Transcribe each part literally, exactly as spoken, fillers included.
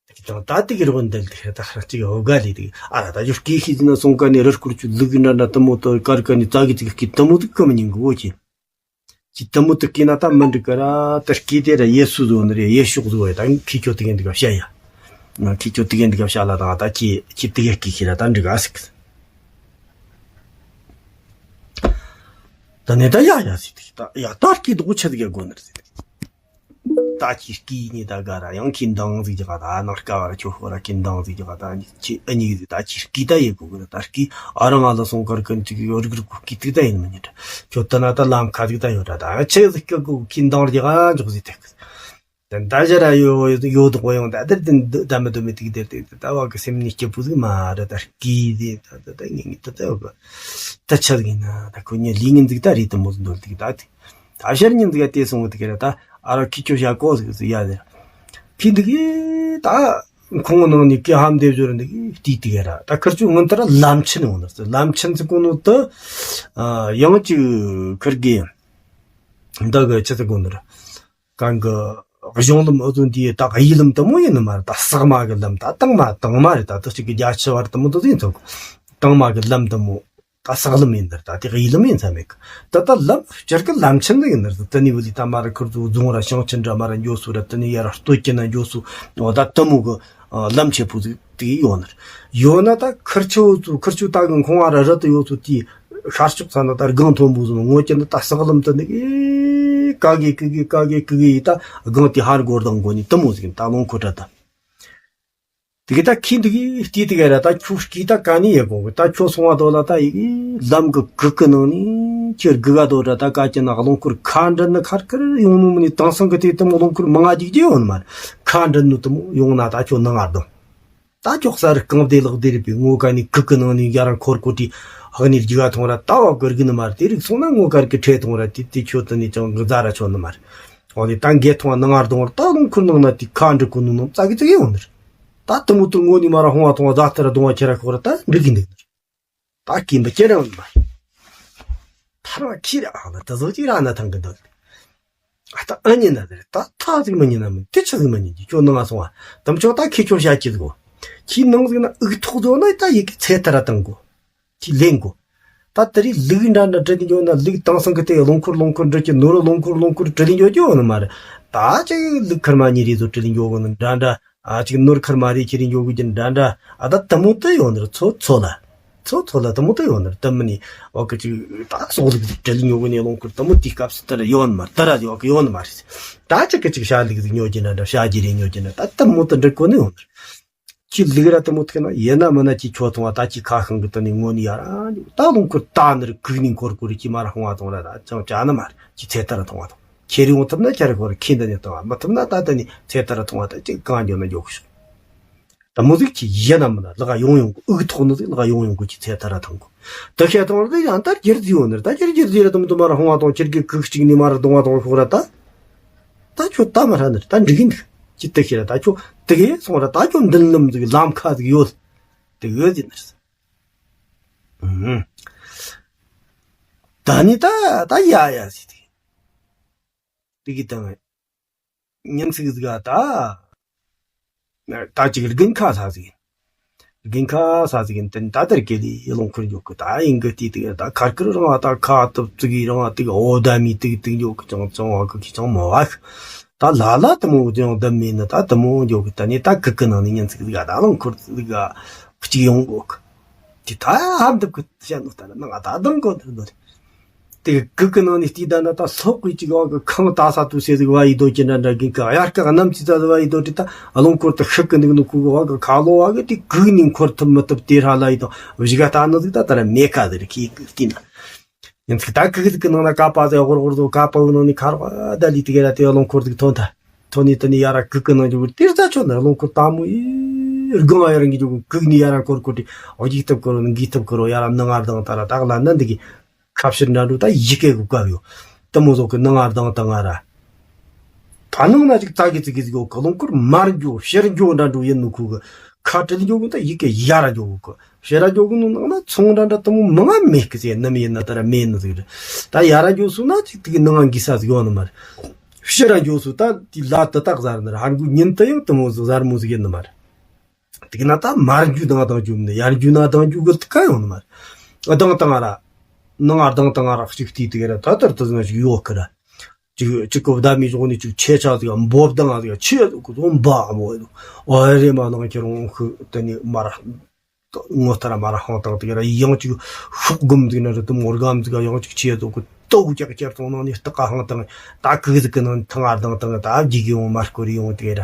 དེ་དང་ད་དེ་གི་རོགས་འདེད་དེ་ད་ཧ་ཅིག་ཧོ་ག་ལི་དེ་ཨ་ར་ད་ཡོ་སྐད་ཤེས་ཟིན་ན་སོང་ཀ་ནི་རི་སྐོར་ཆུ་ལུག་འདྲ་འདྲ་དུ་མོ་དུ་ཀར་ཀ་ནི་ཙ་གི་ཙི་གི་དུ་མོ་དུ་ཀུ་མི་ཉིང་གི་འོ་ཅི། ཅི་དུ་མོ་དུ་ཀི་ན་ད་མི་འགྲིག་ག་ར་ད་སྐད་དེ་ར་ཡེ་སུ་ཟོ་ནི་རེ་ཡེ་ཤུག་ཟོ་ཡ་ད་ཁི་ཆོ་དེ་གི་འདི་ག་བཤད་ཡ། ང་ཁི་ཆོ་དེ་གི་འདི་ག་བཤད་ལ་ད་ད་ཁི་ཁི་དེ་གི་སྐད་ཤེས་ར་ད་འགྲིག་ག་སིག་ད་ནི་ད་ཡ་ཡ་སི་ཏི་ད་ཡ་ད་སྐྱིད་སྡུག་ཆེ་ཟིག་དགོ་ནི་རེད། ད་ཁྱི་སྐྱིད་ནི་ད་ག་ར་ཡང་ཁྱི་འདང་ཟིག་རྒྱག་ག་ད་ནག་སྐ་བ་ར་ཁྱོ་ཧོ་ར་ཁྱི་འདང་ཟིག་རྒྱག་ག་ད་ཁྱི་ཨ་ཉིག་ཟིག་ད་ཁྱི་སྐྱིད་ད་ཡེ་གོ་གི་ར་ད་སྐྱིད་ཨ་རང་ང་ལ་སོང་ཀར་ཀན་ཅིག་ཡོ་རིག་རིག་གོ་སྐྱིད་ཏིག་ད་ཡིན་མི་ཉན་ད་ཁྱོ་ད་ན་ད་ལམ་ཁ་ཟིག་ད་ཡོད་ར་ད་ཆེ་ཟིག་སྐྱིད་གོ་ཁྱི་འདང་རྒྱག་ག་འཇོག་ཟིག་ཐེག་ད་ད་ཞ་ར་ཡོ་ཡོ་དོ་གོ་ཡོང་ད་དེར་དེ་ད་མི་དོ་མི་ཏིག་དེར་དེ་ད་བ་གི་སེམས་ནི་སྐྱིད་པོ་ཟིག་མ་རེད་ད་སྐྱིད་དེ་ད་ད་ད་ངེ་ངེ་ད་ད་ཡོ་གི་ད་ཆ་ཟིག་ཡིན་ན་ད་ཁོ་ཉེ་ལི་ངན་ཟིག་ད་རེད་དུ་མོ་ཟིག་འདོད་ཏིག་ད་དེ། ད་ཤར་ཉིན་ཟིག་ག་དེ་སོང་བ་དེ་ག་ར་ད་ཨ་རོ་ཁྱི་ཁྱོ་ཞག་གོ་ཟིག་ཟིག་ཡ་ཟེར། ཁྱི་འདི་གི་ད་ཁོང་ནང་ནས་ཀི་ཧམ་དེ་བཟོ་ར་འདི་གི་དེ་དེ་ག་ར་ད་ཁིར་ཆུ་སྔོན་ལྟར་ལམ་ཆེན་འོང་ནར་ལམ་ཆེན་ཟིག་གོ་ནོ་ད་ཡང་ཅིག་ཁིར་གི་འདི་གི་ཆི་ཟིག་གོ་ནར་གང་གི་གཞུང་ལམ་ཨུ་ཚོ་འདི་ད་གཡས་ལམ་དུ་མོ་ཡིན་ནི་མ་རེད་ད་སག་མ་གི་ལམ་ད་དང་མ་དང་མ་རེད་ད་ད་ཅིག་གི་རྒྱ་ཆེ་བར་དུ་མོ་དུ་ཟིན་ཐུབ་དང་མ་གི་ལམ་དུ་མོ། ད་སག་ལམ་ཡིན་ནར་ད་དེ་གཡས་ལམ་ཡིན་ས་མེད་གི། ད་ད་ལམ་སྤྱིར་གི་ལམ་ཆེན་ནི་ཡིན་ནར་ད་ནི་བུ་ལི་ད་མ་ར་ཁུར་ཚོ་རྫོང་ར་ཤང་ཆེན་འདྲ་མ་ར་འགྱོ་སུ་ར་ད་ནི་ཡ་ར་སྟོད་ཀྱི་ན་འགྱོ་སུ་འོ་ད་ད་མོ་གི་ལམ་ཆེ་པོ་ཟིག་དེ་ཡོད་ནར་ཡོད་ན་ད་ཁིར་ཆུ་ཚོ་ཁིར་ཆུ་ད་གི་ཁོང་བ་ར་ར་ད་ཡོད་སུ་དེ་ཤར་ཕྱོགས་ས་ན་ད་སྒང་མཐོན་པོ་ཟིག་ངོ་ཀྱི་ན་ད་སག་ལམ་ད་ནི་ཀ་གི་ཀི་གི་ཀ་གི་ཀི་གི་ཡི་ད་སྒང་དེ་ཧར་སྒོར་དང་སྒོ་ནི་ད་མོ་ཟིག་ད་ལོང་ཁོ་ད་ད། དེ་གི་ད་ཁྱི་འདི་གི་སྐྱིད་དེ་ག་ར་ད་ཁྱོད་སྐྱིད་ད་ག་ནི་ཡེ་གོ་གི་ད་ཁྱོད་སོང་བ་དོ་ལ་ད་ཡི་གི་ལམ་གི་གི་གི་ནང་ནི་ཁྱེར་གི་ག་དོ་ར་ད་ཀ་ཅི་ན་རླུང་འཁོར་ཁ་འདྲ་ནི་ཁར་ཁར་ཡོང་ནུ་མི་ནི་དེང་སང་གི་དེ་དེ་མོ་རླུང་འཁོར་མང་ང་ཅིག་ཅི་ཡོང་ནི་མ་རེད་ཁ་འདྲ་ནུ་དེ་མོ་ཡོང་ན་ད་ཁྱོད་ནང་ང་རྡུང་ད་ཁྱོད་ས་རི་རྐང་བདེ་ལག་བདེ་རེད་པས་ངོ་ག་ནི་གི་གི་ནང་ནི་ཡ་ར་འཁོར་ཀོ་ཏི་ཧ་ནི་རྒྱུ་ག་ཐོང་ར་ད་བ་གི་རྒྱུ་ནི་མ་རེད་དེ་རིག་སོང་ན་ངོ་ག་རི་གི་ཁྲེ་ཐོང་ར་དེ་དེ་ཁྱོད་དེ་ནི་ཅང་གི་རྫ་ར་ཆོད་ནི་མ་རེད། འོ་ནི་ད་འགས་ཐོང་ནང་ང་རྡུང་ར་ད་རླུང་འཁོར་ནང་ན་དེ་ཁ་འདྲི་གོ་ནུ་ནང་ཙག་གི་ཙིག་ཡོང་ནི་རེད། ད་དུ་མོ་དུ་ངོ་ནི་མ་ར་ཧོང་བ་ཐོང་བ་ཛ་ལྟ་ར་གདོང་བ་ཁྱེར་ར་ཤོག་ར་ད་འགྲིག་གི་འདུག་ནི་རེད། ད་ཀིན་པ་ཁྱེར་རང་ནི་མ་རེད། ཐར་བ་ཁྱེར་ར་ཨ་ལ་ད་བཟོ་ཅིག་ར་ན་ཐང་གི་འདུག་ཨ་ད་ཨ་ཉི་ན་དེ་རེད་ད་ཐག་ཅིག་མ་ཉི་ན་མི་དེ་ཆི་ཟིག་མ་ཉི་གི་ཁྱོད་ནང་ང་སོང་བ་དམ་ཆོག་ད་ཁྱེད་ཁྱོད་བྱ་ཅི་ཟིག་གོ་ཁྱེད་ནང་ཟིག་ན་ཨུག་ཐོག་བཟོ་ན་ད་ཡི་གི་ཚེ་ཐར་ར་བཏང་གོ་ཁྱེད་ལེན་གོ་ད་དེ་རིང་ལུག་འདྲ་འདྲ་འདྲ་ནི་ཡོད་ན་ལུག་དེང་སང་གི་དེ་རླུང་འཁོར་རླུང་འཁོར་འདྲ་གི་ནོར་རླུང་འཁོར་རླུང་འཁོར་དྲི་ལི་འགྱོ་རྒྱུ་ཡོད་ནི་མ་རེད། ད་ཅིག་ལུག་ཁར་མ་ཉི་རེ་ཚོ་དྲི་ལི་འགྱོ་གོ་ནི་འདྲ་འདྲ། ཨ་ཅིག་ནོར་ཁར་མ་རེ་ཁྱེར་རི་འགྱོ་གི་ཀྱི་འདྲ་འདྲ། ཨ་ད་དུ་མོ་དུ་ཡོང་ནི་རེད། ཚོ་ཚོ་ལ། ཚོ་ཚོ་ལ་དུ་མོ་དུ་ཡོང་ནི་རེད། དུ་མོ་ནི་འོ་གི་ཅིག་ད་སོག་ལུག་ཅིག་དྲི་ལི་ཉོ་གི་ནི་ལོང་ཁུར་དུ་མོ་དེའི་སྐབས་སུ་དུ་ར་ཡོང་ནི་མ་རེད། དུ་ར་ཡོང་གི་ཡོང་ནི་མ་རེད། ད་ཅིག་གི་ཅིག་ཤ་ལུག་ཅིག་ཉོ་གི་ན་འདྲ་ཤ་རྒྱུ་རེ་ཉོ་གི་ན་ད་དུ་མོ་དུ་འདྲི་གོ་ནི་ཡོང་ནི་རེད། ཁྱི་ལུག་ར་དུ་མོ་ཐུག་ན་ཡིན་ན་མིན་ན་ཁྱི་ཁྱོ་ཐོང་བ་ད་ཁྱི་ཁ་ཤང་གི་དུ་ནི་ངོ་ནི་ཡ་ར་ཉོ་ད་ལོང་ཁུར་ད་ནི་ར་གུག་ནི་འཁོར་ཁུར་ཁྱི་མ་ར་ཧོང་བ་ཐོང་ར་ད་ཅང་ཅ་ནི་མ་རེད། ཁྱི་ཚེ་ཐར་ར་ཐོང་བ་ཐོང་། ཁྱེར་ཡོང་ཐུབ་ན་ཁྱེར་ཁོ་ར་ཁྱི་འདི་ནས་བཏང་བ་མི་ཐུབ་ན་ད་ལྟ་ནས་ཚེ་ཐར་ར་ཐོང་བ་ད་ཅིག་གང་འགྱོ་ན་འགྱོ་གི་ཤོག་ད་མོ་ཟིག་ཁྱི་ཡིན་ན་མིན་ན་ལག་ཡོང་ཡོང་གི་ཨུག་ཐོག་ནི་ཟིག་ལག་ཡོང་ཡོང་གི་ཁྱི་ཚེ་ཐར་ར་ཐོང་གོ་ད་ཤེད་ཐོང་ར་ད་ཡང་ད་རྒྱུར་རྫི་ཡོང་ནི་ར་ད་རྒྱུར་རྒྱུར་རྫི་ར་དུམ་དུ་མ་ར་ཧོང་བ་ཐོང་ཁྱེར་གི་གུག་གཅིག་ནི་མ་ར་གདོང་བ་ཐོང་ཤོག་ར་ད་ད་ཁྱོད་ད་མ་ར་ནི་ར་ད་འགྲིག་གི་འདུག་ཅི་ད་ཤེད་ར་ད་ཁྱོད་དེ་གས་སོང་ར་ད་ཁྱོད་མདུན་ལམ་ཟིག་ལམ་ཁ་ཟིག་ཡོད་དེ་ཡོད་ཟིན་ནི་ར། ད་ནི་ད་ད་ཡ་ཡ་ཟིག་དེ། དེ་གི་དང་། ཉིན་ཚིག་ཟིག་ག་ད། ད་ཅིག་དགུན་ཁ་ས་ཟིག་ཡིན། དགུན་ཁ་ས་ཟིག་ཡིན་དེ་ད་དེར་ཀེ་ལི་ཡི་ལོང་ཁུར་འཇོག་གི་ད་ཡིན་གི་དེ་དེ་ད་ཁར་ཁུར་རང་ད་ཁ་ཏུབ་ཙིག་གི་རང་དེ་འོ་ད་མི་དེ་དེ་འཇོག་གི་ཅང་ཅང་བ་གི་ཅང་མོ་བ་གི་ད་ལ་ལ་དེ་མོ་ཅང་ད་མི་ནི་ད་དེ་མོ་འཇོག་གི་ད་ནི་ད་གི་གི་ནང་ནི་ཉིན་ཚིག་ཟིག་ག་ད་ལོང་ཁུར་ཟིག་ག་གཅིག་ཡོང་གོ་གི་དེ་ད་ཧ་འདུག་གི་བཤད་ནོ་ད་ནང་ད་དང་གོ་དེ་འདོད། དེ་གི་གི་ནང་ནས་བལྟས་ད་ན་ད་སོག་གི་ཅིག་བ་གི་ཁང་ད་ས་དུ་སེ་ཟིག་བ་ཡི་དོ་ཅི་འདྲ་འདྲ་གི་གི་ཡར་ཀ་གནམ་ཅི་ཙ་ཟིག་བ་ཡི་དོ་ཅི་ད་རླུང་འཁོར་དུ་ཤུགས་གི་འདུག་ནུ་ཁུ་གི་བ་གི་ཁ་ལོ་བ་གི་དེ་གི་ནས་འཁོར་ཐུབ་མི་ཐུབ་དེ་ར་ལ་ཡི་དོ་བཞི་ག་ད་ནི་ཟིག་ད་ད་ར་མེ་ཁ་ཟིག་རེ་ཁི་གི་བལྟས་ན། ཡིན་ཚིག་ད་གི་གི་གི་ནང་ན་ཀ་པ་ཟིག་ཧོར་ཧོར་ཟོ་ཀ་པ་གི་ནང་ནས་ཁར་བ་ད་ལི་དེ་གི་ར་དེ་རླུང་འཁོར་ཟིག་ཐོན་ད། ཐོ་ནི་ཏི་ནི་ཡ་ར་གི་གི་ནང་འཇུག་དེར་ཚ་ཆོད་ན་རླུང་འཁོར་དང་མོ་ཡི་སྒང་ཡ་ར་འགི་འཇུག་གི་ནི་ཡ་ར་འཁོར་འཁོར་ཏི་འོ་འགི་ཐབ་འཁོར་འགི་ཐབ་འཁོར་ཡ་ར་ནང་ང་རྡང་ད་ར་དག་ལ་ན་འདི་གི་ཁ་ཕྱིར་འདྲ་འགྲོ་ད་ཡི་གེ་གུ་བཀབ་ཡོ། ཏི་མོ་ཟོ་གི་ནང་ང་རྡང་ད་ང་ར་ཕ་ནང་ན་ཅིག་ཙ་གི་ཙི་གི་ཟིག་ཡོ་གི་རླུང་འཁོར་མར་འགྱོ་ཕྱིར་འགྱོ་འདྲ་འགྲོ་ཡིན་ནུ་ཁུ་གི་ཁ་བྲལ་འགྱོ་གི་ད་ཡི་གེ་ཡ་ར་འགྱོ་གི་ཕྱིར་ར་འགྱོ་གི་ནུ་ནང་ན་ཚོང་འདྲ་འདྲ་ཏི་མོ་མང་ང་མེད་གི་ཟེ་ནམ་ཡིན་ན་ད་ར་མེད་ནི་ཟིག་རེད། ད་ཡ་ར་འགྱོ་སུ་ན་ཅིག་དེ་གི་ནང་ང་འགི་ས་ཟིག་ཡོ་ནི་མ་རེད། ཕྱི་ར་འགྱོ་སུ་ད་དེ་ལ་དུ་དག་ཟར་ནི་ར་ཧར་འགུ་ཉིན་དུ་ཡང་དུ་མོ་ཟུ་ཟར་མོ་ཟུ་ཡིན་ནི་མ་རེད། དེ་གི་ན་ད་མར་འགྱུ་དང་དང་འགྱུ་མི་ནི་ཡར་འགྱུ་ན་དང་འགྱུ་གི་དུ་ཀ་ཡོང་ནི་མ་རེད། ཨ་དང་དང་ར་ནང་ཨ་དང་དང་ར་གཅིག་དེ་དེ་གི་ར་ད་དར་དུ་ཟ་ཞིག་ཡོད་ཀི་ར། ཅིག་ཅིག་གོ་བརྡ་མི་འཇོག་ནི་ཅིག་ཆེ་ཆ་ཟིག་འབོབ་དང་ཟིག་ཆེ་ཟིག་གོ་འབའ་མོ་ཨོ་རེ་མ་ནང་ཁྱེར་འོང་ཤི་དེ་ནི་མ་ར་ངོ་ལྟར་མ་ར་ཧང་དང་དེ་ར་ཡང་ཅིག་ཤོག་སྒམ་ཟིག་ན་རི་དུ་མོར་སྒམ་ཟིག་ཡང་ཅིག་ཆེ་ཟིག་གོ་ཏོག་ཀྱག་ཀྱར་སོང་ནང་ནི་སྟག་ཧང་དང་ད་ཀི་ཟིག་གི་ནང་ཐང་ཨར་དང་དང་ད་རྒྱུག་ཡོང་མར་སྐོར་ཡོང་དེ་ར་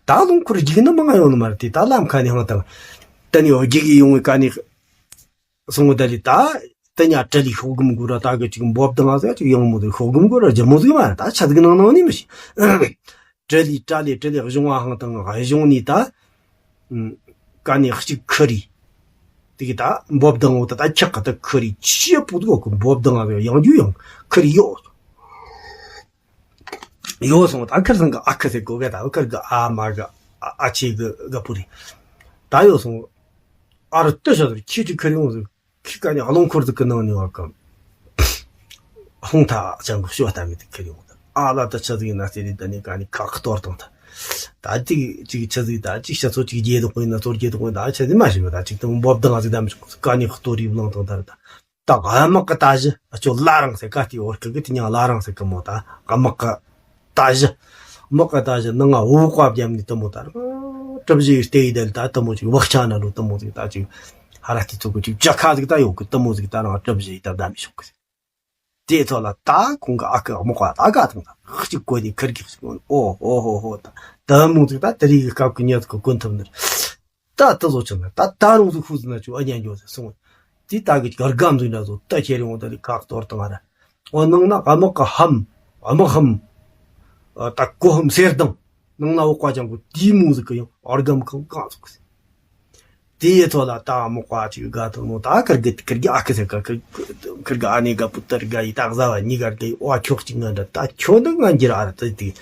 ད་ལུང་ཁུར་རྒྱུག་ནི་མང་ཡོང་ནི་མ་རེད། དེ་ད་ལམ་ཁ་ནི་ཧང་དང་ད་ནི་རྒྱུག་ཡོང་བའི་ཀ་ནི། སོང་བ་ད་ལི་ད་ད་ཉ་བྲེ་ལི་ཤོག་སྒམ་གུ་ར་ད་གི་ཅིག་འབོབ་དང་ཟེར་ཅིག་ཡང་མོ་དེ་ཤོག་སྒམ་གུ་ར་རྒྱ་མོ་ཟིག་མ་ར་ད་ཆ་ཟིག་ནང་ནང་ནི་མི་ཤི། བྲེ་ལི་བྲེ་ལི་བྲེ་ལི་གཞུང་བ་ཧང་དང་གཞུང་ནི་ད་ཀ་ནི་གཅིག་ཁི་རི་དེ་གི་ད་འབོབ་དང་འོ་ད་ད་ཁྱག་གི་ད་ཁི་རི་ཆེ་པོ་དུ་གི་འབོབ་དང་ཡང་རྒྱུ་ཡང་ཁི་རི་ཡོད། ཡོད་སོང་ད་ཁིར་སང་གི་ཨ་ཁི་ཟེར་གོ་ག་ད་ཁིར་གི་ཨ་མ་གི་ཨ་ཨ་ཆེ་གི་ག་པུ་རི་ད་ཡོད་སོང་། ཨ་རུ་ཏི་ཤ་ཟེར་ཁྱི་ཅིག་ཁིར་ཡོང་ཟེར་ཁི་ཀ་ནི་ཨ་ལོང་འཁོར་ཟིག་གི་ནང་ནས་བ་གི་ཧོང་ཐ་ཅང་གི་ཤོ་ལྟ་མི་དེ་ཁིར་ཡོང་ད་ཨ་ལ་ད་ཆ་ཟིག་ཡིན་ན་ཟེར་ནི་ད་ནི་ཀ་ནི་ཁ་ཁ་གཏོར་དང་ད་ད་ཅིག་ཅིག་ཆ་ཟིག་ད་ཅིག་ཤ་ཚོ་ཅིག་རྒྱས་དོག་ཡིན་ན་ཚོར་རྒྱས་དོག་ཡིན་ད་ཆ་ཟིག་མ་ཤེས་པ་ད་ཅིག་ད་འབོབ་དང་ཟིག་ད་མི་ཆོག་ཀ་ནི་གཏོར་རིབ་ལང་དང་ད་ར་ད། ད་དམག་གི་རྟ་གཞི་ཨ་ཅོ་བླ་རང་ཟེར་ག་དེ་བོར་ཁི་གི་དེ་ཉང་བླ་རང་ཟེར་གི་མོ་ད་དམག་གི་རྟ་གཞི་དམག་གི་རྟ་གཞི་ནང་ང་འུ་ཀ་བརྒྱབ་ནི་དུ་མོ་ད་ར་གྲུབ་གཞི་ཡི་ལྟེ་ཡི་དལ་ད་དུ་མོ་ཅིག་བག་ཆགས་ན་རུ་དུ་མོ་ཅིག་ད་ཅིག་ཧ་ར་ཏི་ཚོ་གི་ཅིག་ཇ་ཁ་ཟིག་ད་ཡོད་གི་དུ་མོ་ཟིག་ད་རང་གྲུབ་གཞི་ཡི་ད་བདམ་ཤོག་གི་དེ་ཚོ་ལ་ད་ཁོང་གི་ཨ་ཁུ་དམག་ག་ད་ག་དང་ད་གཅིག་གོ་ནི་ཁིར་གི་གཅིག་ཨོ་ཧོ་ཧོ་ཧོ་ད་དུ་མོ་ཟིག་ད་དེ་རིགས་གི་སྐབས་གི་ཉེ་ཚུ་གི་གོན་ཐུབ་ནི་རེད། ད་ད་བཟོ་ཆུང་ད་ད་རུང་ཟིག་ཧུ་ཟིག་ན་ཆུ་ཨ་ཉན་འགྱོ་ཟེར་སོང་། དེ་ད་གི་གར་གམ་ཟིག་འདྲ་བཟོ་ད་ཁྱེར་ཡོང་ད་ལི་ཁག་གཏོར་དང་ཨ་ར། འོ་ནང་ན་དམག་གི་ཧམ། དམག་ཧམ། ད་གོ་ཧམ་སེར་དང་། ནང་ན་འོག་པ་ཅང་གོ་དེའི་མོ་ཟིག་གི་ཡང་ཨར་གམ་གང་གང་ཟིག་གི་ཟེར། དེའི་ཐོག་ལ་ད་དམག་པ་ཅིག་དགའ་ཐང་མོ་ད་ཁར་གི་ཁར་གི་ཨ་ཁི་ཟེར་ག་ཁར་གི་ཨ་ནེ་ག་པུ་ཏར་ག་ཡི་ད་གཟའ་བ་གཉིས་ཀར་གི་ཨ་ཁྱོག་ཅིག་ང་འདྲ་ད་ཁྱོད་འདི་ང་འགྱུར་ཨ་ར་ད་དེ།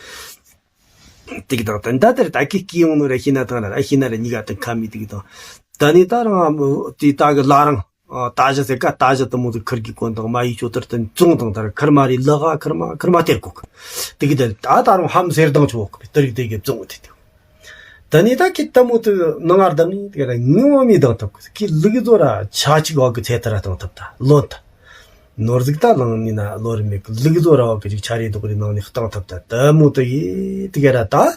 དེ་གི་དང་ད་ད་དེར་ད་ཀི་ཀི་ཡོང་ནོ་ར་ཤི་ན་ཐང་ན་ར་ཤི་ན་ར་ཉི་ག་དང་ཁ་མི་དེ་གི་དང་ད་ནི་ད་རང་དེ་ད་གི་ལ་རང་ད་ཞི་ཟེར་ཀ་ད་ཞི་དུ་མོ་དེ་ཁར་གི་གོན་དང་མ་ཡི་ཆོ་དར་དང་བཙོང་དང་དར་ཁར་མ་རི་ལ་ག་ཁར་མ་ཁར་མ་དེར་གོ་དེ་གི་དེ་ད་ད་རང་ཧམ་ཟེར་དང་ཆོ་གི་དེ་རིག་དེ་གི་བཙོང་དེ་དེ་ད་ནི་ད་ཀི་དུ་མོ་དེ་ནང་ཨར་དམ་ནི་དེ་ར་ངོ་མི་དང་ཐབ་གི་ཀི་ལུག་ཟོ་ར་ཆ་ཅིག་བ་གི་ཚེ་ཐར་དང་ཐབ་ད་ལོན་ད། ནོར་ཟིག་ད་ལང་ནི་ན་ལོ་རི་མེད་གི་ལུག་ཟོ་ར་བ་གི་ཅིག་ཆ་རེ་དོག་རེ་ནང་ནས་བཏང་ཐབས་ད་དུ་མོ་དུ་ཡི་དི་ག་ར་ད།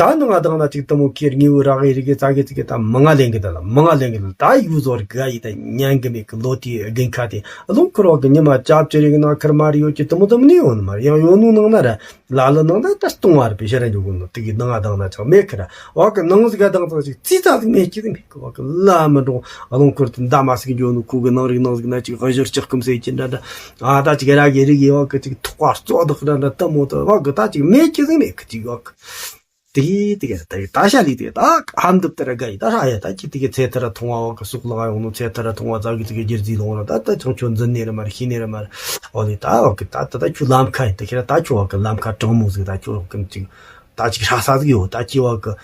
ད་ནང་ང་དང་ན་ཅིག་དུ་མོ་ཁེར་ངེ་བོ་རག་ཡི་རི་གི་ཙ་གི་ཙི་གི་ད་མ་ང་ལེན་གི་ད་ལ་མ་ང་ལེན་གི་ད་ད་ཡུ་ཟོ་རི་ག་ཡི་ད་ཉན་གི་མེད་གི་ལོ་དེ་དགུན་ཁ་དེ་ལུང་ཁུར་བ་གི་ཉི་མ་ཅབ་ཅི་རི་གི་ན་ཁར་མ་རི་ཡོད་ཀྱི་དུ་མོ་དུ་མོ་ནི་ཡོད་ནི་མ་རེད། ཡང་ཡོད་ནུ་ནང་ན་ར་ལ་ལ་ནང་ན་ད་སྟོང་བ་རེད་པས་ཤ་ར་འཇོག་གི་ནོ་དི་གི་ནང་ང་དང་ན་ཅང་མེད་ཁི་ར་བ་གི་ནང་ཟིག་ག་དང་ཙང་ཅིག་ཙི་ཙ་ཟིག་མེད་ཀྱི་ཟིག་མེད། བ་གི་ལ་མི་འགྲོ་ཨ་ལོང་ཁུར་དུ་མདའ་མ་ཟིག་འགྱོ་ནུ་ཁུ་གི་ནང་རིག་ནང་ཟིག་ན་ཅིག་ག་ཞོར་ལྕགས་ཁུམ་སེ་ཅི་འདྲ་འདྲ་ཨ་ད་ཅིག་ར་གི་རིག་ཡི་བ་གི་ཅིག་ཐོག་པ་རྩོ་དག་འདྲ་འདྲ་ལྟ་མོ་ད་བ་གི་ད་ཅིག་མེད་ཀྱི་ཟིག་མེད་གི་ཅིག་བ་གི་དེ་དེ་ག་ད་ད་ཤ་ལི་དེ་ད་ཧམ་འདུབ་ད་ར་ག་ཡི་ད་ཧ་ཡ་ད་ཅིག་དེ་གི་ཚེ་ཐར་མཐོང་བ་བ་གི་སུག་ལ་ཡོང་ནུ་ཚེ་ཐར་མཐོང་བ་ཙ་གི་ཅིག་གི་རྒྱུ་རྫི་ལོང་ར་ད་ད་ཅང་ཁྱོད་འཛིན་ནི་ར་མ་ར་ཤི་ནི་ར་མ་ར་ཨོ་ལི་ད་བ་གི་ད་ད་ད་ཁྱོད་ལམ་ཁ་ཡིན་ད་ཁྱེད་ར་ད་ཁྱོད་བ་གི་ལམ་ཁ་དྲང་མོ་ཟིག་ད་ཁྱོད་བ་གི་ཅིག་ད་ཅིག་ཧྲ་ས་ཟིག་ཡོད་ད་ཁྱེད་བ་གི་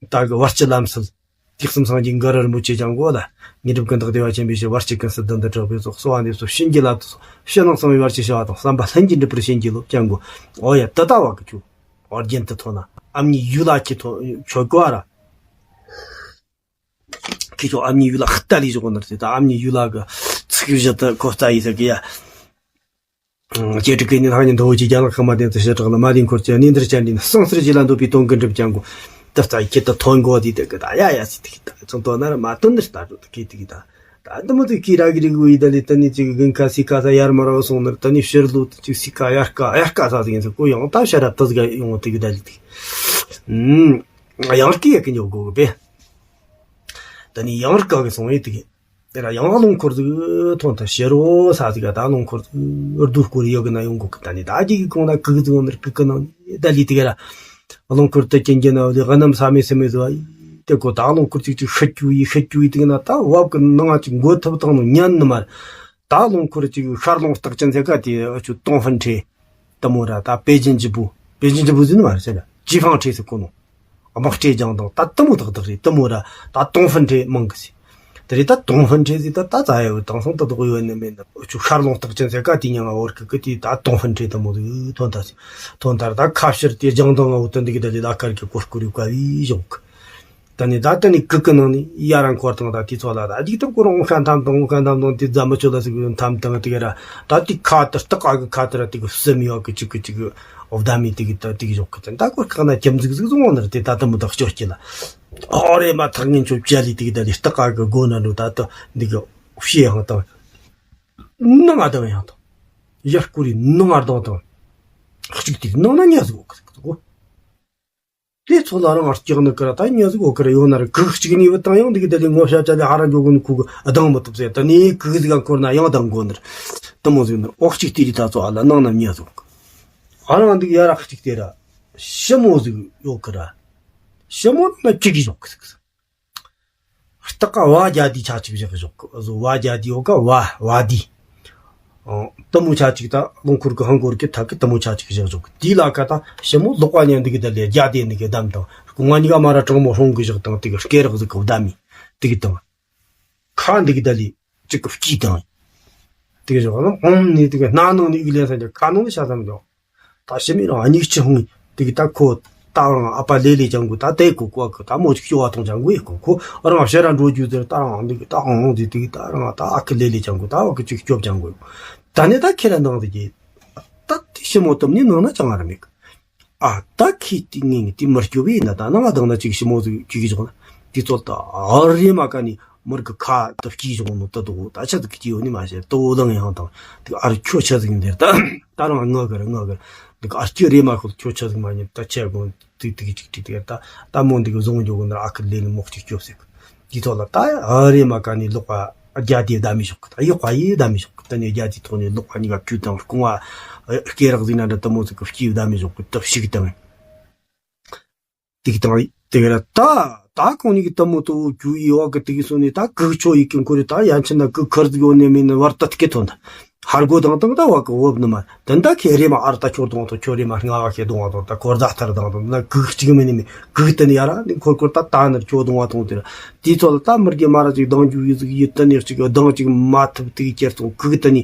ད་གི་བར་སྤྱི་ལམ་སྲོལ། དུས་གསུམ་སངས་རྒྱས་འགའ་རེ་རིན་པོ་ཆེ་ཀྱང་གོ་ལ། ཉི་སྒྲིབ་ཀུན་བཏགས་བདེ་བ་ཆེན་པོའི་ཕྱིར། བར་སྤྱི་ཀུན་སེལ་དོན་དུ་གྲགས་པའི་ཚོགས། གསོལ་བ་འདེབས་སོ་བྱིན་གྱིས་བརླབ་ཏུ་གསོལ། ཕྱི་ནང་གསང་བའི་བར་ཆད་ཞི་བ་དང་། བསམ་པ་ལྷུན་གྱིས་འགྲུབ་པར་བྱིན་གྱིས་རློབས་ཀྱང་གོ། འོ་ཡ་དེ་ལྟ་བ་གི་ཁྱོད། ཨོ་རྒྱན་དུ་ཐོན་ན་ཨ་མྱེས་ཡུལ་ལ་ཁྱེད་ཐོན་ཆོད་གོ་ཨ་ར། ཁྱེད་ཚོ་ཨ་མྱེས་ཡུལ་ལ་ལྟ་ལས་བཞག་ནར་དེ་ད་ཨ་མྱེས་ཡུལ་ལ་གི་ཚིག་བཞི་དུ་གོ་རྩ་ཡིན་ཟེར་གི་ཡ། ཀྱེ་ཀྲི་ཀེ་ནི་ཐང་ཉིན་དོ་ཅི་རྒྱ་ལག་ཁ་མ་དེ་ཚེ་ཞེ་དྲག་ལ་མ་དེ་འཁོར་ཅན་ནི་འདིར་ཅན་འདི་ནི་སང་སར་ཅི་ལ་འདོད་པའི་དོན་ཀུན་འགྲུབ་ཀྱང་གོ། དུ་རྩ་ཡི་ཁྱེད་དུ་ཐོན་གོ་དེ་དེ་གི་ད་ཡ་ཡ་སི་དེ་གི་ད་ཚོང་དོ་ན་ར་མ་དོན་འདིར་ལྟ་འགྲོ་དེ་གི་དེ་གི་ད་ད་འདི་མོ་དེ་གི་ར་གི་རི་གུ་ཡི་ད་ལི་ད་ནི་ཅི་གི་གིན་ཁ་སི་ཁ་ས་ཡར་མ་ར་བ་སོང་ནར་ད་ནི་ཕྱིར་ལུ་ཅི་སི་ཁ་ཡར་ཁ་ཡར་ཁ་ས་ཟིག་ཡིན་ཟེར་གོ་ཡང་ད་ཤ་ར་ད་ཟིག་ཡོང་དེ་གི་ད་ལི་དེ་ཡང་སྐྱེ་ཡ་གི་ཉོ་གོ་གི་པེ། ད་ནི་ཡང་ར་ཀ་གི་སོང་ཡི་དེ་གི། དེ་ལ་ཡང་རླུང་འཁོར་ཟིག་ཐོན་ཐལ་ཕྱི་རོ་ས་ཟིག་ག་ད་རླུང་འཁོར་ཟིག་རྡུལ་སྐོར་ཡོད་གི་ན་ཡོང་གོ་གི། ད་ནི་ད་ཅིག་གི་གོང་ན་ཀི་གི་ཟིག་ནར་ཀི་ཀི་ནང་ནི་ད་ལི་དེ་ག་ར་རླུང་འཁོར་དུ་ཅན་གྱི་ན་བ་ལི་ག་ནམ་ས་མེ་སི་མེ་ཟིག་བ་ཡི་དེ་གོ། ད་རླུང་འཁོར་ཅིག་ཅིག་ཤི་ཅུ་ཡི་ཤི་ཅུ་ཡི་དེ་གི་ན་ད་བབ་གི་ནང་ཅིག་མགོ་ཐུབ་བཏང་ནོ་ཉན་ནི་མ་རེད། ད་རླུང་འཁོར་ཅིག་ཤར་རླུང་རྟགས་ཅན་ཟེར་ག་དེ་ཨ་ཆུ་ཏོང་ཧྥན་ཁྲེ། དུ་མོ་ར་ད་པེ་ཅིན་ཅི་པུ། པེ་ཅིན་ཅི་པུ་ཟིན་མ་རེད་ཟེར་ན་ཅི་ཧྥང་ཁྲེ་ཟེར་གོ་ནོ། དམག་ཁྲེ་ལྗང་དང་ད་དུ་མོ་ཐག་ཐག་རེད། དུ་མོ་ར་ད་ཏོང་ཧྥན་ཁྲེ་མང་གི་ཟེར། དེ་རེད། ད་ཏུང་ཧྥན་ཁྲེ་ཟིག་ད་ད་ཙ་ཡ་བོ་དེང་སང་ད་དོག་ཡོད་ནི་མེད་ན། ཆུ་ཤར་ལུང་རྟགས་ཅན་ཟེར་ག་དེ་ཉང་ང་བོར་གི་གི་དེ་ད་ཏུང་ཧྥན་ཁྲེ་དེ་མོ་ཟིག་ཐོན་ད་སི་ཐོན་ད་ར། ད་ཁ་ཕྱིར་དེ་ལྗང་མདངས་ང་བོ་དེ་འདི་གི་ད་ལི་ད་ཁར་གི་གོར་ཀུ་རི་ཀ་བི་བཞོག་གི། ད་ནི་ད་ད་ནི་གི་གི་ནང་ནི་ཡ་རང་འཁོར་དང་ད་དེ་ཚོ་ལ་ད་ཅིག་ད་ཀོ་རང་ཤ་འཐམ་དང་ཤ་འཐམ་དང་དེ་རྫ་མ་ཆོ་ལ་ཟིག་འཐམ་དང་དེ་ག་ར། ད་དེ་ཁ་དེ་སྟག་ག་གི་ཁ་དེ་ར་དེ་གི་སེམས་ཡོད་གི་ཅིག་གི་ཅིག་གི་ཨོ་བདག་མི་དེ་གི་ད་དེ་གི་བཞོག་གི། ད་ད་ཀོར་ཁག་ན་ཁྱིམ་ཟིག་ཟིག་བཟུང་བ་ནི་ར་དེ་ད་ད་མོ་ད་སྐྱོ་སྐྱེ་ལ། ཨོ་རེ་མ་ཐག་ངན་ཆོ་བྱ་ལི་དེ་གི་ད་ལི་སྟག་ག་གི་སྒོ་ན་འགྲོ། ད་ད་འདི་གི་ཤེས་ཡང་དང་ནང་ང་དང་ཡང་དང་ཡར་ཀུ་རི་ནང་ང་དང་དང་གཅིག་དེ་གི་ནང་ན་ཉལ་ཟིག་གོ་གི་གོ། དེ་ཚོ་ལ་རང་ང་སྐྱག་ནི་ཀི་ར་ད་ཉལ་ཟིག་གོ་ཀི་ར་ཡོད་ན་ར། གི་གཅིག་ནི་བུ་དང་ཡང་འདི་གི་ད་ལི་ངོ་ཤ་ཅ་ལི་ཧ་ར་འཇོག་གོ་ནི་ཁུ་གི་ཨ་དང་མི་ཐུབ་ཟེར། ད་ནི་གི་ཟིག་ག་འཁོར་ན་ཡང་དང་གོ་ནི་ར། ད་མོ་ཟིག་ནི་ར་ཨོག་གཅིག་དེ་རི་ད་ཚོ་ཨ་ལ་ནང་ན་ཉལ་ཟིག་གོ་གི། ཨ་རང་འདི་གི་ཡ་ར་གཅིག་དེ་ར་ཞི་མོ་ཟིག་ཡོད་ཀི་ར། ཞི་མོ་ན་ཅིག་གི་ཞོག་གི་ཟིག་ཟིག་སྟག་ག་བ་རྒྱ་དེ་ཆ་གཅིག་བཞག་བཞག་གི། བཟོ་བ་རྒྱ་དེ་ཡོད་ཀ་བ་བ་དེ། ཨང་། དུ་མོ་ཆ་གཅིག་ད་རླུང་འཁོར་གི་ཧང་འཁོར་གི་ཐག་གི་དུ་མོ་ཆ་གཅིག་བཞག་བཞག་གི། དེ་ལ་ཀ་ད་ཞི་མོ་ལོག་པ་ཉལ་འདི་གི་ད་ལི་རྒྱ་དེ་འདི་གི་བསྡམས་དང་། སྐུ་ང་གཉིས་ཀ་མ་ར་གྲང་མོ་ཧྲོང་གི་བཞག་དང་དེ་གི་སྐེ་རགས་ཟིག་གི་བསྡམས་མི་དེ་གི་དང་། ཁ་འདི་གི་ད་ལི་གཅིག་གི་དཀྱིལ་དང་། དེ་གི་བཞག་ན་ཨོམ་ནི་དེ་གི་སྣ་ནང་ནི་གི་ལེན་ས་ཀྱང་ཁ་ནང་ནི་ཤ་ཙམ་ཀྱང་། ད་ཞི་མི་རང་ཨ་ཉིག་ཆི་ཧུང་དེ་གི་ད་ཁོ་ད་རང་ཨ་ཕ་ལེ་ལེ་ཅང་གུ་ད་དེ་གུ་ཀོ་གི་ད་མོ་ཅིག་སྐྱོ་བ་ཐོང་ཅང་གུ་ཡེ་གོ། ཁོ་རང་ཕྱི་ར་འགྲོ་རྒྱུ་ཟེར། ད་རང་འདི་གི་ད་ཨང་འདི་དེ་གི་ད་རང་ད་ཨ་ཁུ་ལེ་ལེ་ཅང་གུ་ད་བ་གི་ཅིག་སྐྱོབ་ཅང་གུ། ད་ནི་ད་ཁྱེད་ར་ནང་དེ་གི་ད་དེ་ཞི་མོ་དུམ་ནི་ནང་ན་ཅང་ཨ་ར་མེད་གི། ཨ་ད་ཁྱེད་དེ་ངེས་ངེས་དེ་མི་སྐྱོབ་ཡིན་ན། ད་ནང་ང་དང་ན་ཅིག་ཞི་མོ་ཟིག་ཅིག་གི་ཞོག་ན་དེ་ཚོ་ད་ཨ་རེ་མ་ཀ་ནི། མར་གི་ཁ་ཏུ་སྐྱིད་བྱུང་ནོ་ཏུ་དུ་ད་ཆ་ཟིག་སྐྱིད་ཡོད་ནི་མ་ཤེས། ཏུ་ལང་ཡང་དང་དེ་ཨར་ཁྱོད་ཆ་ཟིག་འདིར་ད་ད་རང་ང་གར་ང་གར་འདི་ཨར་ཁྱོད་རེ་མ་ཁོ་ཁྱོད་ཆ་ཟིག་མ་ཉན། ད་ཆ་གོ་ཏིག་ཏིག་ཅིག་ཅིག་ཏིག་ད་ད་མོ་འདི་གི་བཟུང་འཇོག་གོ་ན་ཨ་ཁུ་ལེ་ནི་མོག་ཅིག་སྐྱོབ་ཟེར། དེ་ཐོག་ལ་ད་ཨ་རེ་མ་ཀ་ནི་ལོག་པ་རྒྱ་དེ་བདའ་མི་ཤོག་གི། ད་ཡོག་པ་ཡེ་བདའ་མི་ཤོག་གི། ད་ནི་རྒྱ་དེ་ཐོག་ནས་ལོག་པ་གཉིས་ཀ་བཅུ་དང་རྐང་བ་སྐེ་རགས་ཟིག་ན་འདྲ་ཏུ་མོ་ཟིག་གི་སྐྱིད་བདའ་མི་ཤོག་གི། ཏུ་ཞིག་དང་། ཏིག་དང་ཏིག་ར་ད་ད་ཁོང་གཉིས་ཀྱི་ཏུ་མོ་ཏུ་བོ་རྒྱུ་ཡི་བ་གི་ཏིག་སོ་ནི་ད་གུག་ཆོ་ཡི་ཀིང་ཁོ་རི་ད་ཡན་ཆད་ན་གུག་ཁར་ཟིག་ཡོད་ནི་མིན་ནི་བར་ད་ཏིག་གི་ཐོན་ད། ཧར་གོ་དང་དང་ད་བ་གི་བོབ་ནི་མ་དེ་ད་ཁེ་རེ་མ་ཨར་ད་ཁྱོ་དང་དང་ཁྱོ་རེ་མ་ང་བ་ཁེ་དང་བ་དང་ད་ཁོར་ཟ་ཐར་དང་དང་ད་གུག་གཅིག་མིན་ནི་མིན་གུག་དེ་ནི་ཡ་ར་ནི་ཁོར་ཁོར་ད་ད་ནི་ཁྱོ་དང་བ་དང་དེ་ར། དེ་ཚོ་ལ་ད་མི་རྒྱུ་མ་ར་ཅིག་དང་རྒྱུ་ཡི་ཟིག་ཡི་ད་ནི་གཅིག་དང་གཅིག་མ་ཐུབ་ཏིག་ཁྱེར་སོང་གུག་དེ་ནི་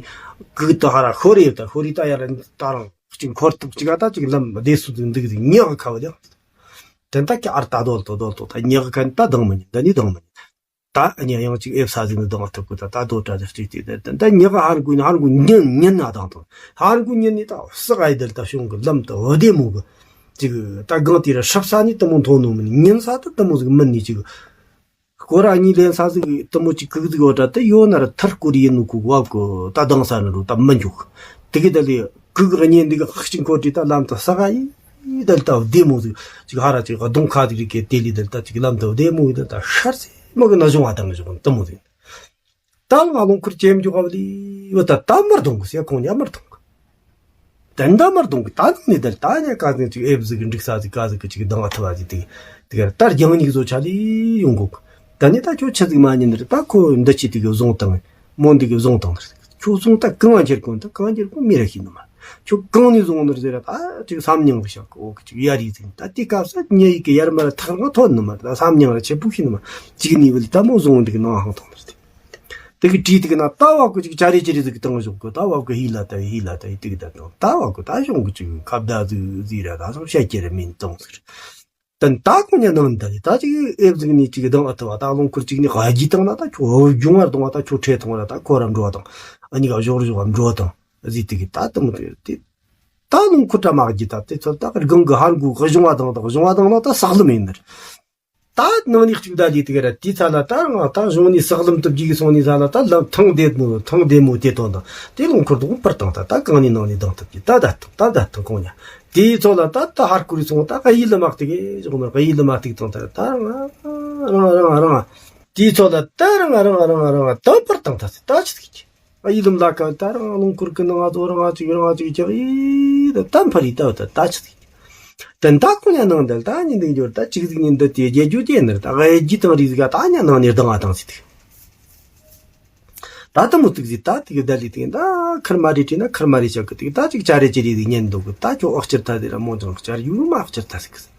གུག་ད་ཧ་ར་ཤོ་རེ་ཡོད་ད་ཤོ་རེ་ད་ཡ་ར་ད་རང་། གཅིག་འཁོར་ཐུབ་གཅིག་ཨ་ད་གཅིག་ལམ་བདེ་སུ་འདུག་འདུག་ཟིག་ཉག་ཁ་བ་ལ། དེ་ད་ཀྱ་ཨར་ད་རྡོལ་ཏོ་རྡོལ་ཏོ་ད་ཉག་ཁ་ད་དང་མི་ཉན་ད་ནི་དང་མི་ཉན། ད་ཉག་ཡང་གཅིག་ཨེབ་ས་ཟིག་ནི་དང་ཐུབ་གི་ད་ད་རྡོ་ཏྲ་ཟིག་གཅིག་དེ་ད་ད་ཉག་ཧར་གུ་ནི་ཧར་གུ་ཉན་ཉན་ན་དང་དང་ཧར་གུ་ཉན་ནི་ད་ས་ག་ཡི་དལ་ད་བྱུང་གི་ལམ་ད་བདེ་མོ་གི་གཅིག་ད་གང་དེ་ར་སྲབ་ས་ནི་དུ་མོ་མཐོང་ནོ་མི་ཉན་ས་ད་དུ་མོ་ཟིག་མིན་ནི་གཅིག་སྐོར་ར་གཉིས་ལེན་ས་ཟིག་དུ་མོ་ཅིག་གུག་ཟིག་ཡོད་དྲ་དེ་ཡོད་ན་ར་ཐར་སྐོར་ཡིན་ནོ་གུག་བབ་གི་ད་དང་ས་ན་རུ་ད་མི་འཇུག་དེ་གི་ད་ལི་གུག་གཉིས་འདི་གི་ཧག་ཅིག་འཁོར་དྲི་ད་ལམ་དུ་ས་ག་ཡི་ད་ལི་ད་བདེ་མོ་ཟིག་ཅིག་ཧ་ར་ཅིག་གདོང་ཁ་ཟིག་རིག་གི་དེ་ལི་ད་ལི་ད་ཅིག་ལམ་དུ་བདེ་མོ་ཡི་ད་ད་ཤར་སེ་མོ་གི་ན་བྱུང་བ་དང་གི་བྱུང་དུ་མོ་ཟིག་ད་ང་རླུང་འཁོར་ཅེམ་འཇུག་ག་བ་ལི་བ་ད་ད་མར་གཏོང་གི་ཟེར་ཁོང་ཉ་མར་གཏོང་གི། དན་ད་མར་གཏོང་གི་ད་ནང་ནས་དར་ད་ཉ་ཀ་ཟིག་ཅིག་ཨེབ་ཟིག་གི་འགྲིག་ས་ཟིག་ཀ་ཟིག་གི་ཅིག་གདང་བ་ཐུ་བ་ཟིག་དེ་དེ་གར་ད་རྒྱང་ཉིག་བཟོ་ཆ་ལི་ཡོང་གོ་གི། ད་ནི་ད་ཁྱོད་ཆི་ཟིག་མ་ཉན་ནི་རེད། ད་ཁོ་འདི་ཆི་དེ་གི་བཟུང་བཏང་མོ་འདི་གི་བཟུང་བཏང་ནི་རེད། ཁྱོད་བཟུང་ད་གང་ཁྱེར་གོ་ད་གང་ཁྱེར་གོ་མི་ར་ཤི་ནི་མ། ཁྱོད་གང་ནས་བཟུང་ནི་རེད་ཟེར་ར་ད་ཅིག་བསམ་མྱང་གི་ཤག་གི་འོ་གི་ཅིག་ཡ་རི་ཟིག་ད་དེ་སྐབས་སུ་ཉེ་ཡི་གི་ཡར་མར་ཐག་རིང་ཐོན་ནི་མ་རེད། ད་བསམ་མྱང་ར་ཆེ་པོ་ཤི་ནི་མ་ཅིག་ནི་བུ་ལི་ད་མོ་བཟུང་འདི་གི་ནང་ཧང་ཐོང་ནི་རེད། དེ་གི་བྲིས་དེ་གི་ན་ད་བབ་གི་ཅིག་ཅ་རེ་ཅི་རེ་ཟིག་གི་བཏང་བཞག་གི། ད་བབ་གི་ཧི་ལ་ད་ཡི་ཧི་ལ་ད་ཡི་དེ་གི་ད་བཏང་ད་བབ་གི་ད་གཞུང་གི་ཅིག་ཁ་བརྡ་ཟིག་ཟིག་ར་ད་སོང་བཤད་རྒྱུ་རེ་མིན་བཏང་ཟིག་རེད། ད་ད་ཁོ་ཉ་ནང་ད་ལི་ད་ཅིག་ཨེབ་ཟིག་ནི་ཅིག་གདང་ཨ་ཐུ་བ་ད་རླུང་འཁོར་ཅིག་ནི་ཧ་ཇི་བཏང་ན་ད་ཁྱོད་འབྱུང་བར་གཏོང་བ་ད་ཁྱོད་ཁྲེ་ཐོང་བ་ད་ཁོ་ར་འགྲོ་བ་དང་ཨ་ནི་ག་བཞོག་རུ་བཞོག་བ་འགྲོ་བ་དང་ཟིག་དེ་གི་ད་དུ་མི་དེ་ད་རླུང་འཁོར་ད་མ་ཧ་ཇི་ད་དེ་ཚོ་ད་གི་སྒང་གི་ཧར་འགུ་གི་གཞུང་བ་དང་ད་གཞུང་བ་དང་ན་ད་ས་ལམ་ཡིན་ནི་རེད། ད་ནང་ནས་གཅིག་ད་ལས་དེ་ག་ར་དེའི་ཚ་ལ་ད་ང་ད་གཞུང་ནས་ས་ལམ་དུ་བརྒྱུད་སོང་ནས་ས་ལ་ད་ལམ་ཐང་བདེ་མོ་ཐང་བདེ་མོ་དེ་དོན་དང་དེ་རླུང་འཁོར་དུ་འཕུར་བཏང་ད་ད་གང་ནས་ནང་ནས་ལྡང་ཐུབ་ཀྱི་ད་ད་ཐང་ད་ད་ཐང་གོང་ཉ་དེའི་ཚོ་ལ་ད་ད་ཧར་ཁུར་སོང་ད་གཡས་ལ་མ་གཏུག་གི་གཞུང་ན་གཡས་ལ་མ་གཏུག་དང་ད་ད་རང་རང་རང་རང་དེའི་ཚོ་ལ་ད་རང་རང་རང་རང་ད་འཕུར་བཏང་ད་ད་ཆི་ཐུག་གི། ཨ་ཡི་དམ་ལ་ཀ་ད་རང་རླུང་འཁོར་གི་ནང་ང་ཚོ་རང་ང་ཅིག་རང་ང་ཅིག་ཀྱག་ཡི་ད་ད་འཕར་ཡི་ད་ད་ད་ཆི་ཟིག་ད་ད་ཀུ་ཉ་ནང་འདལ་ད་ཉིན་འདི་འབྱོར་ད་ཅིག་ཟིག་ཉིན་འདི་དེ་རྒྱལ་རྒྱུ་དེ་ནར་ད་ཨ་ཡི་དང་རི་ཟིག་ག་ད་ཉ་ནང་ནས་ལྡང་ང་དང་ཟིག་ད་ད་མོ་ཏིག་ཟིག་ད་ཏིག་ད་ལི་ཏིག་ད་ཁར་མ་རི་ཏི་ན་ཁར་མ་རི་ཤག་གི་ཏིག་ད་ཅིག་ཅ་རེ་ཅི་རི་ཟིག་ཉན་འདུག་གི། ད་ཁྱོད་ཨོག་ཅིར་ད་དེ་ར་མོ་ཅང་ཅར་ཡུ་མ་ཨོག་ཅིར་ད་ཟིག་གི།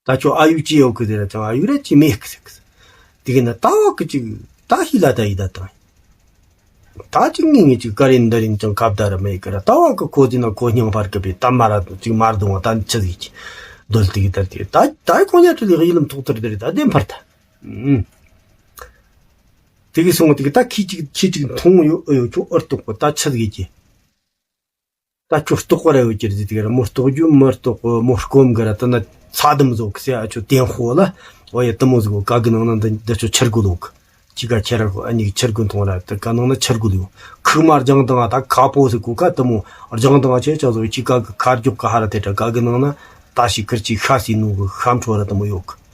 ད་ཁྱོད་ཨ་ཡུ་ཅི་ཡོད་གི་ཟེར་ན་ཅང་ཨ་ཡུ་ར་ཅི་མེད་གི་ཟེར་གི། དེ་གི་ན་ད་བ་གི་ཅིག་ ད་ཤི་ལ་ད་ཡི་ད་དང་། ད་ཅིག་ངེས་ངེས་ཅིག་ཀ་རིན་འདི་རིན་ཅང་ཁ་བརྡ་ར་མེད་ཀི་ར། ད་བ་ཀི་ཁོ་ཟིན་ན་ཁོ་སྙིང་ཕར་ཀི་པའི་ད་མ་ར་ཅིག་མར་དུང་བ་ད་ཆི་ཟིག་གི་རྡོལ་ཏི་གི་དར་ཏི་གི་ད་ད་ཁོ་ཉ་ཁྲི་ལི་ཡི་ལམ་ཐོག་ཏར་དེ་རེད། ད་བདེན་ཕར་ད། ཨུམ། དེ་གི་སོང་དེ་གི་ད་ཁྱི་ཅིག་ཁྱི་ཅིག་མཐོང་ཡོད་ཨེ་ཡོད་ཁྱོད་ཨར་ཏོག་པ་ད་ཆི་ཟིག་གི་ད་ཁྱོད་ལྟོགས་པ་ར་ཡོད་ཀྱི་རེད་ཟེར་དེ་ག་ར། མོ་ལྟོགས་རྒྱུ་མི་ལྟོགས་གི། མོ་སྐོམ་གི་ར། ད་ན་ཚ་དམ་བཟོ་གི་ཟེར། ཨ་ཆོ་ཏེན་ཧོ་ལ་འོ་ཡ་དུ་མོ་ཟིག་གོ་ག་གི་ནང་ན་འདི་འདི་ཆོ་ཆར་གོ་ལོག་ཅི་ག་ཁྱེར་ར་གོ། ཨ་ནི་ཆར་གོ་མཐོང་ར། ད་ག་ནང་ན་ཆར་གོ་ལོག་ཁུག་མ་རྒྱང་དང་ད་ཁ་པོ་ཟིག་གོ་ག་དུ་མོ་རྒྱང་དང་ཆེ་ཆ་བཟོ་ཅི་ག་གི་ཁ་རྒྱུག་ག་ཧ་ར་དེ་ད་ག་གི་ནང་ན་ད་ཞིག་ཁིར་ཅིག་ཤ་སི་ནུ་གི་ཤམ་ཁྲོ་ར་དུ་མོ་ཡོད་གི།